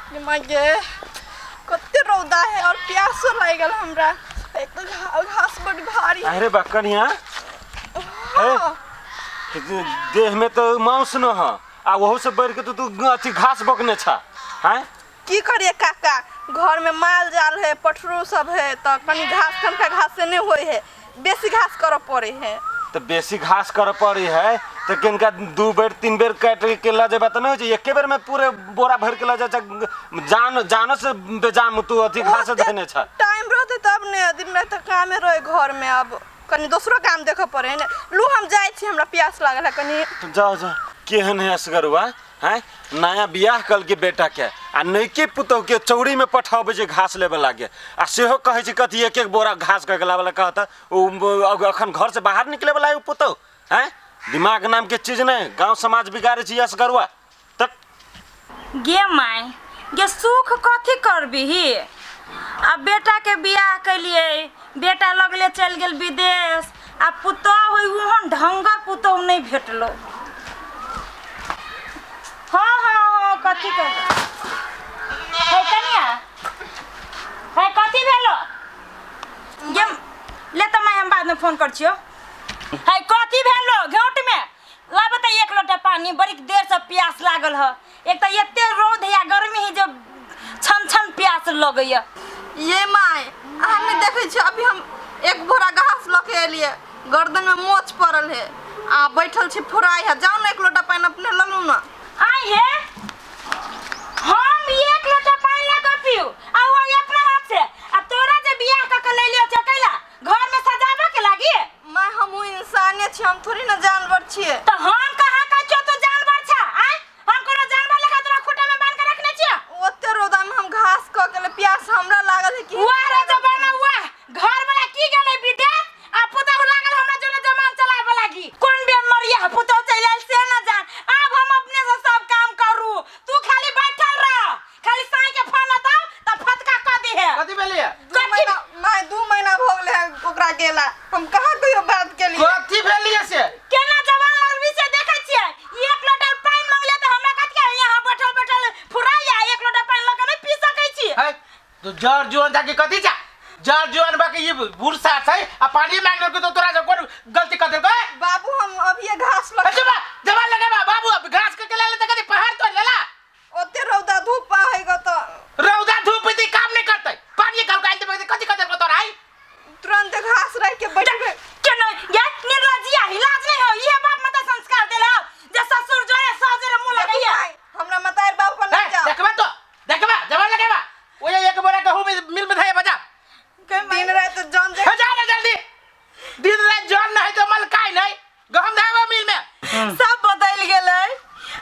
गे माय गे, कते रौदा है और प्यासो लागि गेल हमरा। एक तऽ घास बड भारी है। अरे बा कनिया, हे देह में तो मांस न ह आ वहू से बढ़ के तू तू अथी घास बकने छा हैं। की करिए काका, घर में माल जाल है, पठरू सब है, तऽ कनी घास कनका घास से नहीं होय है, बेसी घास करऽ पड़े है। तो बेसी घास करे पड़ी है तो किनका 2 बेर 3 बेर काट के ल जेबा त नहीं होइ छै, एके बेर में पूरे बोरा भर के ल जा जान जानो से बेजान तू अथी घास ओते धने छ। टाइम रहते तब ने, दिन रात तऽ कामे रहे घर में, अब कनी दोसरो काम देखऽ पड़े है ने। लू हम जाइ छी, हमरा प्यास लागल है कनी। जाओ जाओ। केहन है असगरुआ हैं, नया बियाह कल के बेटा के आ नैके पुतोह के चौरी में पठाबे जे घास लेबे लागे आ सेहो कहै छै कथी एक एक बोरा घास कह के लाबे ला कहता उ अखन घर से बाहर निकले वाला है उ पुतोह हैं। दिमाग नाम के चीज नहीं, गांव समाज बिगाड़े छी असगरुआ तक। गे माय गे, सुख कथी करबिही? आ बेटा के बियाह केलिए, बेटा लगले चलि गेल विदेश, आ पुतोह होइ ओहन ढंगर पुतोह नहि भेटलो। हाँ हाँ हाँ, कथी करबै है कनिया, है कथी भेलो गे? ले तऽ माय हम बादमे फोन कर छियौ। है कथी भेलो घेंट में? लाबऽ तऽ एक लोटा पानी, बड़ी देर से प्यास लागल ह। एक तऽ एते रौद है आ गर्मी है जे छन छन प्यास लगैया। ये my, अहाँ नहि देखै छियै अभी हम एक बोरा घास लऽ के एलियै, गर्दन में मोच पड़ल है आ बैठल छी फुराइ है। जाउ ने एक लोटा पानि अपने लऽ लू ने। आइ हे, हम एक लोटा पानि लऽ कऽ पीउ आ ओ अपना हाथ से, आ तोरा जे बियाह कऽ के लैलियौ चकैला घर में सजाबऽ के लागी? My हमहूँ इंसाने छी, हम थोड़ी ने जानवर छियै। तऽ हम कहाँ कहै छियौ तू जानवर छा? आँय, हम कोनो जानवर लेखा तोरा खूटा में बान्हि के रखने छियौ? ओते रौदा में हम घास कऽ के प्यास हमरा लागल है कि वाह रे जमाना वाह, घर वाला की गेलै विदेश आ पुतहु लागल हमरा जोने जमान चलाबऽ लागी। कोन बेमरिया पुतहु चलि आयल से न जान। आब हम अपने से सब काम करू, तू खाली बैठल रह, खाली साँइ के फोन अतौ तऽ फटका कऽ दिहे। कथी भेलैया? 2 महीना my, 2 महीना भऽ गेलै हँ ओकरा गेला, हम कहाँ कहियो बात केलियै। कथी भेलैया से? केना जवान लगबी से देखै छियै। एक लोटा पानि मंगलियै तऽ हमरा कथी के यहाँ बैठल बैठल फुराइया, एक लोटा पानि लऽ कऽ नहि पी सकै छी। है तो जर जुआन जाके कथी जा जर जुआन बाकी ये बुरसा छै आ पानी मांग लेलकै तो तोरा से कोन गलती कर देलकै? बाबू हम अभी घास लऽ अच्छा बा जवान लगेबा बाबू, अब घास के के ले त कथी पहाड़ तोड़ लेला? ओते रौदा धूप है गो तो रौदा धूप पे काम नहीं करते, पानी घर का आइल कथी कर देलको तोरा? आई तुरंत घास रख के बैठबे केना ये निर्लज्जिया, हिलाज नहीं हो ये बाप मत संस्कार देला जे ससुर जोरे ससुर मुंह लगैया। हमरा मतार बाप पर नहीं जाओ। देखबा तो देखबा जवान लगेबा ओए एक बोरा गहूं में मिल में धैया बजा दिन रात जन जे जा ना जल्दी, दिन रात जन नहीं तो मल काई नहीं गहूं धावा मिल में सब बदल गेलै।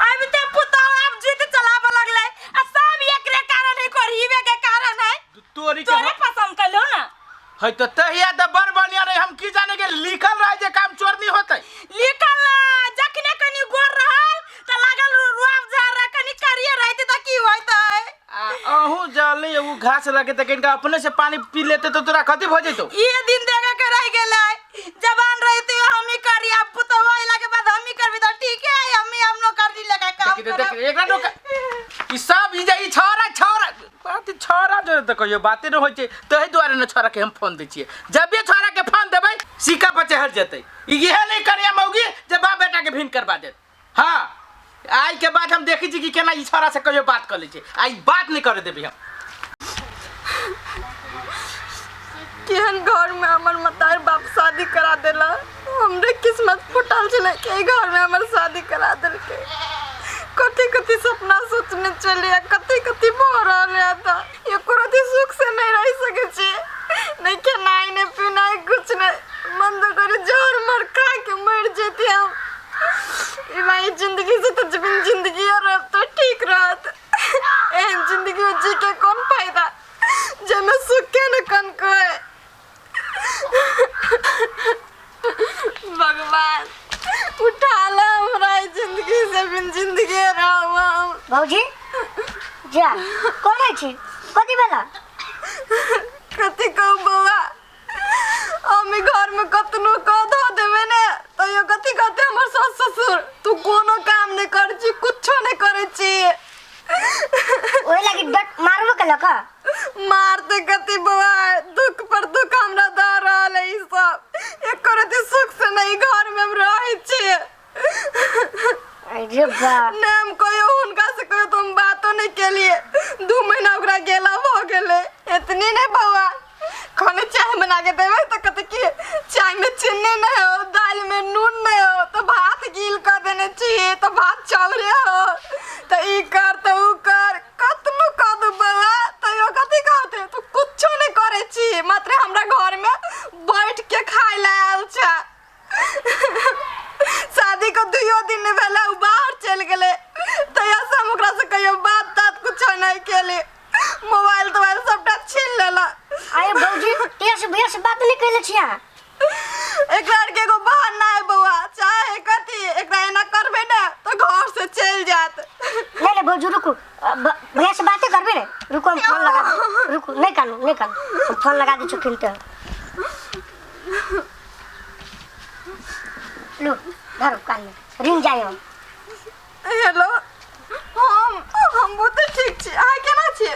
अब ते पुतहु आब जिद चलाबऽ लगलै आ सब एकरे कारण है, कोरहीबे के कारण है। तोरी के तोरे पसंद कलौ ना है तो तहिया तो बड़ बढ़िया रहे, हम की जाने के लिखल रहे जे काम चोरनी होते। लिखल ना, जखने कनी गोर रहल त लागल रुआब झाड़ रहा, कनी करिए रहते त की होइतै? आ अहूँ जाले उ घास लगे त किनका अपने से पानी पी लेते तो तोरा कथी भ जइतो? ये दिन देखे के रह गेलै, जवान रहते हम ही करी, अब पुतहु अइला के बाद हम ही करबी त ठीक है, हम ही हमनो कर दी लगा काम देखी देख एकरा डोका ई सब ई जे ई छौरा छौरा बात छौरा जो त कहियो बाते न होय छै, तहि दुआरे न छौरा के हम फोन दै छियै। जबे छौरा के फोन देबै सिक्का पर चढ़ जेतै। ई इहे नहीं करिया मौगी जे बाप बेटा के भिन्न करवा देत। हाँ आइ के बाद हम देखै छी कि केना ई छौरा से कहियो बात कर लै छै, आ ई बात नहीं करे देबै हम। केहन घर में हमर मतार बाप शादी करा देला, हमरे किस्मत फुटल छलै कि एहि घर में हमर शादी करा देलकै। कथी कथी सपना सोचने छलियै, कथी कथी भऽ रहल है, तऽ एको रति सुख से नहीं रहि सकै छी, नहीं खेनाइ नहीं पीनाइ कुछ नहीं, मन तऽ करे जहर मर खा के मरि जैती हम। ई माई जिंदगी से तऽ बिन जिंदगी रहत तऽ ठीक रहत, एहन जिंदगी में जी के कोन फायदा जाहिमे सुखे न कनको है। भगवान उठा ला हमरा ई जिंदगी से, बिन जिंदगी रहब हम। भौजी जा कोन छी, कथी भेला? कथी कहू बौआ, हम ई घर में कतनो कह धऽ देबै ने तैयो कथी कहते हमर सास ससुर, तू कोनो काम नहि करै छी, कुछो नहि करै छी। ओहि लागी डट मारबो केलक मारते कति बौआ, दुख पर दुख हमरा दऽ रहल है ई सब। एको रति सुख से नहीं घर में हम रहै छियै। अरे बा, नहि हम कहियो हुनका से कहियो तो हम बातो नहीं केलिए। 2 महीना ओकरा गेला भऽ गेलै। एतनी नहि बौआ, खाने चाय बना के देबै तऽ कहतै कि चाय में चीनी नहीं हो, दालि में नून नहीं हो, तऽ भात गील कऽ देने छी, तऽ भात चाउरे हो, तऽ ई कर तऽ ऊ कर, कतनो कऽ दू बौआ तैयो कथी कहतै, तू कुछो नहि करै छी, मात्र हमरा घर में बैठ के खाय लए आयल छै। शादी के 2 दिन नहि भेलै, उ बाहर चलि गेलै। तहिया से हम ओकरा से कहियो बात तात कुछो नहीं केली, मोबाइल तोबाइल सबटा छीन लेलक। अरे भौजी, तेज से भैया से बात नहीं कैले छी अहाँ? एकरा आरके एगो बहाना है बौआ, चाहे कथी एकरा एना करबै ने तऽ घर से चलि जायत। नहीं नहीं भौजी रुकू, भैया से बातें करबे ने, रुकू हम फोन लगा दे, रुकू नहीं कानू नहीं कानू, हम फोन लगा दै छी तो। लू धरू कान में रिंग जाय हम। हेलो, हम बहुते ठीक छी, अहाँ केना छी?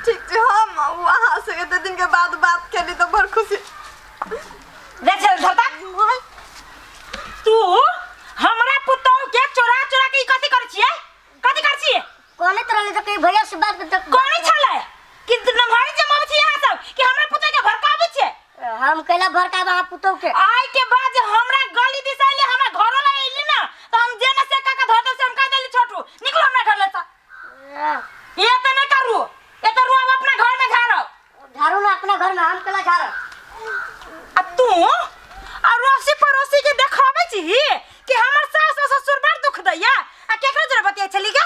ठीक छी हम, अहाँ से एते दिन के बाद बात केली तऽ बड़ खुशी। रे चल धरता, तू हमरा पुतोह के चोरा चोरा के ई कथी करै छियै? कथी करै छियै? कहने तो रहले तऽ कहीं भैया से बात कर तऽ कोने छलै कि नमहरी जमाबै छी अहाँ सब कि हमरा पुतोह के भड़काबै छियै? हम कैला भड़काब अहाँ पुतोह के? आइ के बाद जे हमरा गली दिस अइली, हमरा घरो लए अइली ना, तऽ हम जे न से काका धर दे से हम कह देली छोटू निकलो हमरा घर ले से। ये तऽ नहीं करू, ये तऽ रुआब अपना घर में झाड़ो। झाड़ू ना अपना घर में, हम कैला झाड़ो? आ तू अड़ोसी पड़ोसी के देखाबै छी कि हमर सास आ ससुर बड़ दुख दैया, आ केकरा जोरे बतियाइ छली गे?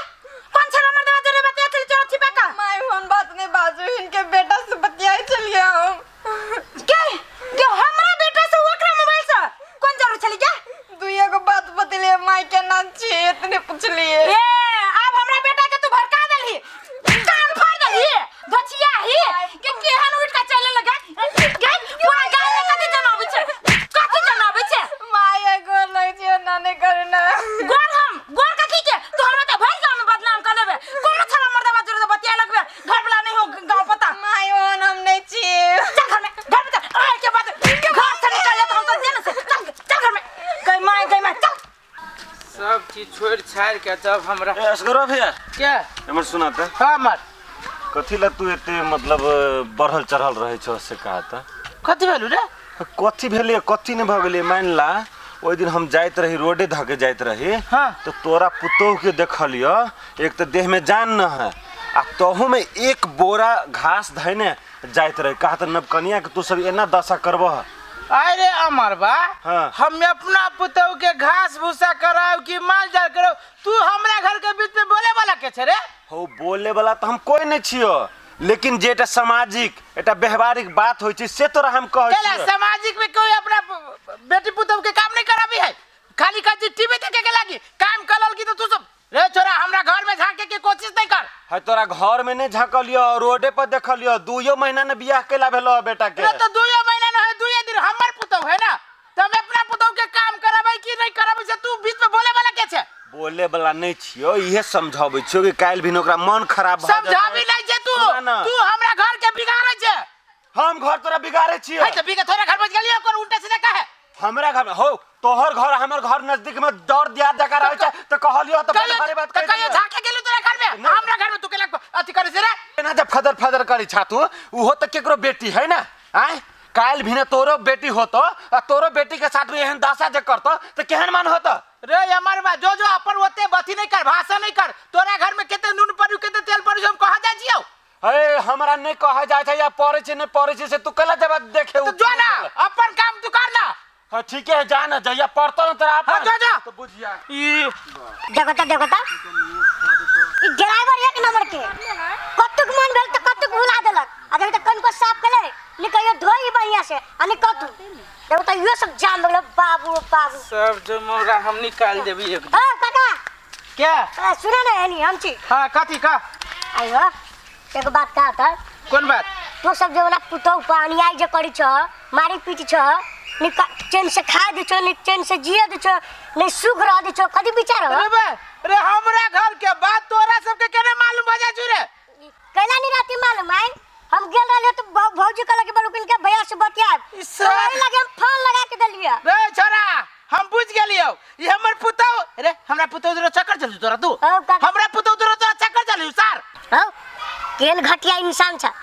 कोन छला मर्दवा जोरे बतियाइ छली चोरा छिपा का? माय हम बात नहीं बाजू, इनके बेटा से बतियाइ छलियै हम। के हमरा बेटा से ओकरा मोबाइल से कोन जरूर छली गे? दुइये गो बात बतेलियै माय के नाम छी, इतने पुछलियै। ए अब हमरा बेटा के तू भड़का देलही, कान फाड़ देलही, धोछिया ही के केहन उठ के चले लगा गे, पूरा गाय में कथी जनाबै छै, कथी जनाबै छै? माय गोर लगै छै, नाने करू ना। गोर हम गोर कथी के? तू हमरा तऽ भरि गाँव में बदनाम कर देबे, कोनो छला मर्दवा जोरे बतिया लगबे, घर वाला नहीं हो गाँव पता। माय ओहन हम नहीं छी। चल घर में, घर में चल, आय के बाद घर से निकल जा, हम तो जेना से चल चल घर में। गई माय गई माय चल। सब चीज छोड़ छाड़ के जब हमरा ए असगरो भैया क्या हमर सुना त हां मार कथी ला तू एते मतलब बढ़ल चढ़ल रहै छौ से कहा त? कथी भेलु रे? कथी भेलै कथी नहीं भऽ गेलै? मान ला ओहि दिन हम जाइत रही, रोडे धके जाइत रही, हाँ। तो तोरा पुतोह के देखलियो, एक तो देह में जान न है आ तहु में एक बोरा घास धैने जाइत रहे। कहा त नवकनिया के तू सब एना दशा करबह? अरे अमर बा, हाँ। हम अपना पुतोह के घास भूसा कराओ कि माल जाल कराओ, तू हमरा घर के बीच में बोले वाला के छे रे? हो बोले वाला तो हम कोई नहीं छियो, लेकिन जे एकटा सामाजिक एकटा व्यवहारिक बात होइ छै से तोरा हम कहै केला छियो। सामाजिक में कोई अपना बेटी पुतोह के काम नहीं कराबी है, खाली कथी टीवी देखे के लागी काम करल की तो तू सब रे छोरा हमरा घर में झांके के कोशिश नहीं कर। है तोरा घर में नहीं झांकलियो, रोडे पर देखलियो, 2 महीना ने बियाह केला भेलो बेटा के। रे तो 2 महीना न है, 2 दिन हमर पुतोह है ना, तो हम अपना पुतोह के काम कराबै कि नहीं कराबै से तू बीच में बोले वाला के छे? बोले वाला नहीं छियो, इहे समझाबै छियो कि काल्हि भी ओकरा मन खराब भ जेतै। समझाबी नहीं छे तू, तू हमरा घर के बिगाड़ै छे। हम घर तोरा बिगाड़ै छियो? है तो बिगा थोड़ा घर बच गेलियो, कोन उल्टा सीधा कहे? हमरा घर में हो तोहर घर हमर घर नजदीक में दौड़ दिया जका रहै छै त कहलियो त बड़ भारी बात कह कहियो झाके गेलु तोरा घर में, हमरा घर में तू केला अथी करै छे रे? एना जब फदर फदर करै छा तू, उहो त केकरो बेटी है ना? आय काल्हि भी ने तोरो बेटी होतो आ तोरो बेटी के साथ में एहन दशा जे करतो त केहन मन होतो? रे अमर बा, जो जो अपन ओते बथी नहीं कर, भाषा नहीं कर, तोरा घर में केते नून पड़ू केते तेल पड़ू हम कहा जाय छियौ? अरे हमरा नहीं कहा जाय छै या पड़ै छै नहीं पड़ै छै से तू केला जब देखे तो जो ना अपन काम तू कर ना। हां ठीक है, जा ना जइया पड़तो ना तोरा अपन। हां जो जा तो बुझिया ई देखता देखता ई ड्राइवर एक नंबर के कतुक मन भेल त कतुक भुला देलक, आ देखता कनको साफ केले नि कहियो धोई बढ़िया से आ नि कतु। देखता इहो सब जाम गेल बाबू बाबू। सब जो मोरा हम निकाल देबी एक। हां काका क्या सुना ना एनी हम छी। हां कथी का? आइयो एक बात कहा था। कौन बात? तू सब जो वाला पुतोह पानी आई जे करी छ, मारी पीटी छ, नि चैन से खाए दै छौ, नि चैन से जिए दै छौ, नि सुख रह दै छौ। कथी विचार हो? अरे बे, रे हमरा घर के बात तोरा सबके केना मालूम भ जाइ छौ रे? कैला नहीं राती मालूम आई? हम गेल रहलियै तो भौजी कहलक कि बोलू के भैया से बतियाब। ई सर- तो ओही लगे हम फोन लगा के देलियै। रे छोरा, हम बुझ गेलियौ, ई हमर पुतौ। रे हमरा पुतौ तोरा चक्कर चलू तोरा तू। हौ, काका। हमरा पुतौ तोरा तोरा चक्कर चलू सर। हौ, केहन घटिया इंसान छ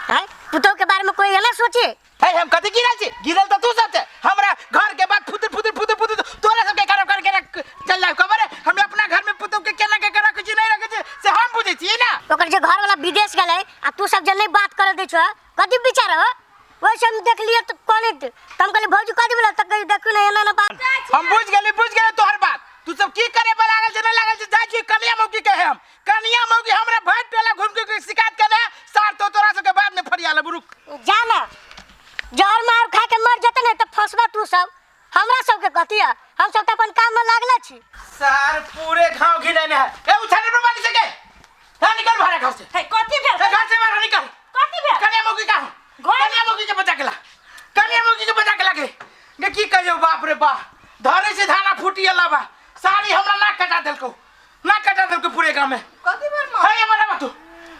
हैं? पुतोह के बारे में कोई एना सोचे? हे हम कथी गिरल छी? गिरल तऽ तू सब छे। हमरा घर के बात फुतर फुतर फुतर फुतर तोरा सबके खराब करके रख चल जाय खबर है। हम अपना घर में पुतौ के केना के रखै छी नहीं रखै छी से हम बुझै छी ना। ओकर जे घर वाला विदेश गेलै आ तू सब जे नहीं बात करे दै छौ, कथी विचार हो? वैसे हम देखलिए तो कौन त हम कहलिए भौजी कथी बोला त कही देखू ना एना ना बात। हम बुझ गेली, बुझ गेली तोहर बात। तू सब की करे पर लागल छे नहीं लागल छे? जाइ छी कनिया मौकी के हम। कनिया मौकी हमरा भाई टोला घूम के शिकायत केने सार तो तोरा सबके बाद में फरिया लेब। रुक जा ना, जहर मार खा के मर जते ने त फंसबा तू सब। हमरा सबके कथी है, हम सब त अपन काम में लागले छी। सार पूरे घाव घिनेने है। ए उठाने पर बाली से के हां निकल भाड़ा घर से। है कथी भेल? ए, घर से बाहर निकल। कथी भेल? कनिया मौकी का कनिया मौकी के बचा के ला, कनिया मौकी के बचा के लागे गे। की कहियो बाप रे बाप, धरे से धाना फूटी गेला बा। सारी हमरा नाक कटा देलको, नाक कटा देलको पूरे गांव में। कथी भेल माँ? हे ये बड़ा बातू,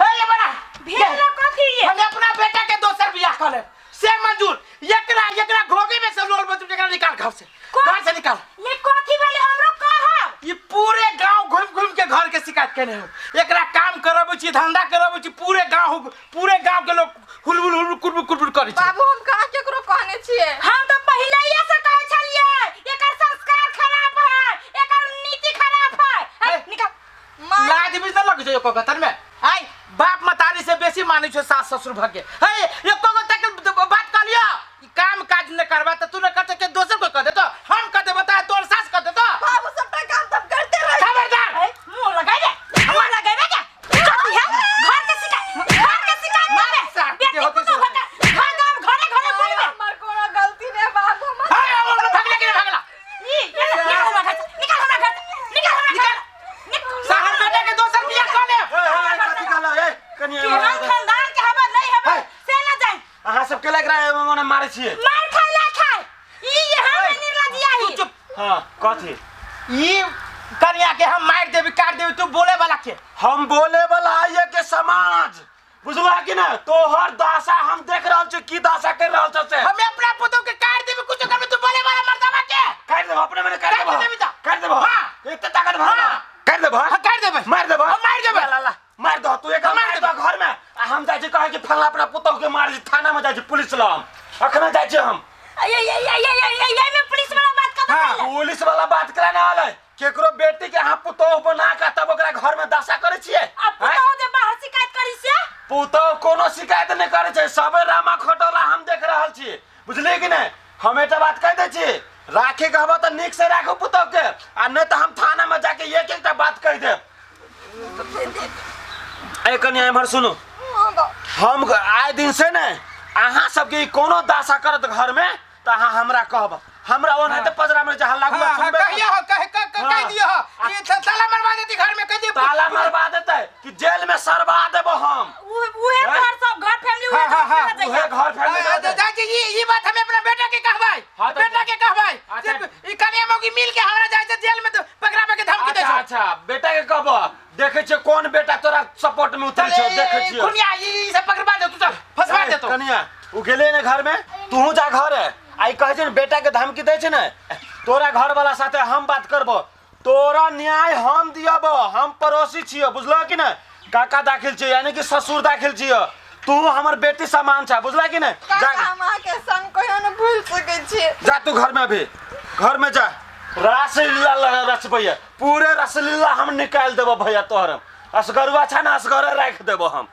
हे ये बड़ा भेल कथी ये? हम अपना बेटा के दोसर बियाह कर लेब से मंजूर। एकरा एकरा घोगे में से लोल बचू, एकरा निकाल घर से, घर से निकाल। ये कथी भेल हमरो कहब? ये पूरे गांव घूम घूम के घर के शिकायत केने हो। एकरा काम करबै छी, धंधा करबै छी, पूरे गांव पूरे गांव के लोग हुलबुल हुलबुल कुरबुर कुरबुर करै छै। बाबू हम कहाँ केकरो कहने छियै? हम तो पहिले से कहै छलियै एकर संस्कार खराब है, एकर नीति खराब है। है, निकाल। माँ लाज भी त लग छै एको गतन में। आइ बाप मतारी से बेसी मानै छै सास ससुर भगे। हे एको गो तक बात कहलियो, ई काम काज न करबा त तू न करते के दोसर कोई कर देतो, हम कर देबो त तोर सास कर देतो। बाबू सबटा काम तब करते रहे। खबरदार। है, मुंह लगाई दे, मुंह लगाई के कथी है? घर के शिकायत, घर के शिकायत मार करे। सार, बेटी जे होते पुतोह से होते। होता, घर गांव घरे घरे बोलबे। हमर कोनो गलती नहीं बाबू, हमर हे हमरा भगला के भगला। ई, निकाल हमरा घर से, निकाल हमरा घर से, निकाल हमरा घर से, निकाल। साहब बेटा के दोसर बियाह कर लेब। ए, कथी कहला? ए, कनिया कि हम खानदान के हबे नहीं हबे से ना जाए। अहाँ सब के लग रहा है मने मारे छियै? मार खाए ला खाए ई यहाँ में निर्लज्जिया तू ही। चुप। हां कथी? ई कनिया के हम मार देबी काट देबी, तू बोले वाला के? हम बोले वाला आइए के समाज बुझला कि ना? तोहर दासा हम देख रहल छी की दासा कर रहल छ से। हम अपना पुतोह के काट देबी कुछ करबे तू बोले वाला मर्दावा के। काट देबो अपने मने, काट काट देबो। देबी त। काट देबो। हां। एते ताकत भर। हां। काट देबो। हां, काट देबे। मार देबो। हम मार देबे। ला, ला, मार दो तू एक हम मार मार दो घर में आ हम जाइ छी कहै कि फल्ला अपना पुतोह के मार छी, थाना में जाइ छी पुलिस लग, हम अखने जाइ छी हम। ये ये ये ये ये ये में पुलिस वाला बात कर हां। पुलिस वाला बात करा ना आले। केकरो बेटी के अहाँ पुतोह बना के तब ओकरा घर में दशा करै छियै? अब पुतोह जे बाहर शिकायत करी से? पुतोह कोनो शिकायत नहि करै छै, सबे रामा खटोला हम देख रहल छी, बुझलियै कि नहि? हम एकटा बात कहि दै छी, राखी कहबो तऽ नीक से राखू पुतोह के, आ नहि तऽ हम थाना में जाके एक एकटा बात कहि देब। ए कनिया एम्हर सुनू, हम आए दिन से ने अहाँ सबके ई कोनो दशा करत घर में तऽ अहाँ हमरा कहब, हमरा ओनाहिते पजरा में जे हल्ला गुल्ला हाँ, हाँ, सुनबे कहियो हो, कह कह कह हाँ। कह दियो हो। ई ताला मरवा देती घर में, कह दियो। ताला मरवा देतै कि जेल में सरवा देबो हम। उहे हैं? घर सब घर फैमिली उहे हाँ, हाँ, हाँ, घर उहे घर फैमिली हाँ, दे। जा जी, ई बात हमें अपना बेटा के कहबै, हाँ, तो- बेटा के कहबै। अच्छा। जे ई कनिया मौगी मिल के हमरा जाइ छै जेल में तो पकड़ाबे के धमकी दै अच्छा छै। अच्छा बेटा के कहबो, देखै छियै कोन बेटा तोरा सपोर्ट में उतरै छौ, देखै छियै। खुनिया ई सब पकड़वा दे तू चल फंसवा दे तो। कनिया उ गेलै ने घर में, तूहू जा घर है। आई कहै छै ने बेटा के धमकी दै छै ने, तोरा घर वाला साथे हम बात करबो, तोरा न्याय हम दियबो, हम पड़ोसी छियो, बुझलो कि ने? काका दाखिल छियो यानी कि ससुर दाखिल छियो, तू हमर बेटी समान छ, बुझला कि ने? जा। काका हम अहाँके संग कहियो नहि भूलि सकै छी। जा तू घर में, अभी घर में जा। रासलीला रचबैया, पूरे रसलीला हम निकालि देबो भैया तोहर। असगरुआ छ ने, असगरे राखि देबो हम।